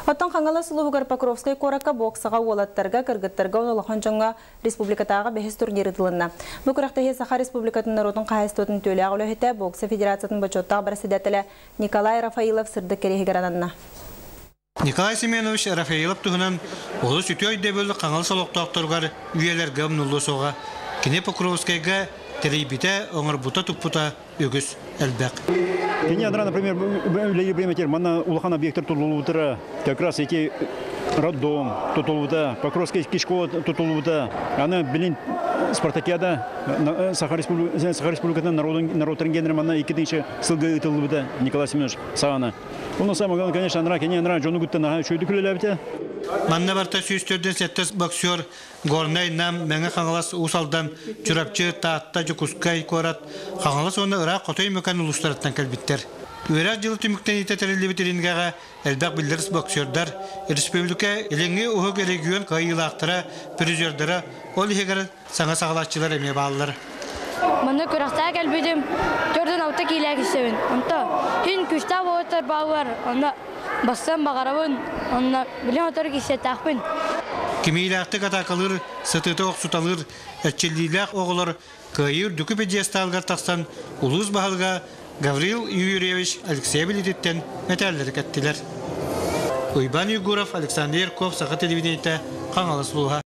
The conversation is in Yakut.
Оттон Хаҥалас улууһугар Покровскай куоракка боксаҕа уолаттарга, кыргыттарга уонна улахан дьоҥҥо республикатааҕы бэһис турнир ыытылынна. Бу күрэхтэһии Саха Республикатын норуотун хаһаайыстыбатын үтүөлээх үлэһитэ, бокса федерациятын бочуоттаах бэрэссэдээтэлэ Николай Рафаилов сырдык кэриэһигэр ананна. Николай Семенович Рафаилов туһунан олус үтүө өйдөбүл Хаҥалас олохтоохторугар үйэлэргэ умнуллуо суоҕа. Кини Покровскайга тэрийбитэ, оҥорбута-туппута үгүс элбэх. Кини анара, например, үлэлиир бириэмэтигэр манна улахан объектар тутуллубутара, как раз эти роддом тутуллубута, Покровская школа тутуллубута, аны билин спартакиада Саха Республикатын народтарын генеры манна 2000 сылга ыытыллыбыта Николай Семенович саҕана. Онно самое главное, конечно, анара кини анара дьону кытта наһаа үчүгэйдик үлэлээбитэ. Манна барта 147 боксер Горнай, Нам, Мэҥэ Хаҥалас, Уус Алдан, Чурапчы, Таатта, Дьокуускай куорат, Хаҥалас уонна ыраах Хотой Мөкөн улуустарыттан кэлбиттэр. Үөрэх дьыла түмүктэниитэ тэриллибит рингэҕэ элбэх биллэр боксердар, республика Илиҥҥи Уһук регион кыайыылаахтара, призердара, ол иһигэр саҥа саҕалааччылар эмиэ бааллар. Манна күрэхтэһэ кэлбитим 46 киилээх киирсэбин. Онто иһин күүстээх уолаттар бааллар, онно Бастан баҕарабын, онно билим отор киирсиэхтээхпин. Кимиилээхтик атаакалыыр, сытыыта охсуталыыр эрчиллиилээх оҕолор Кыайыы үрдүкү пьедесталыгар тахсан улуус баһылыга Гаврил Юрьевич Алексеев илиититтэн мэтээллэри кэттилэр. Уйбаан Егоров, Александр Ярков, Саха телевидениетэ, Хаҥалас улууһа.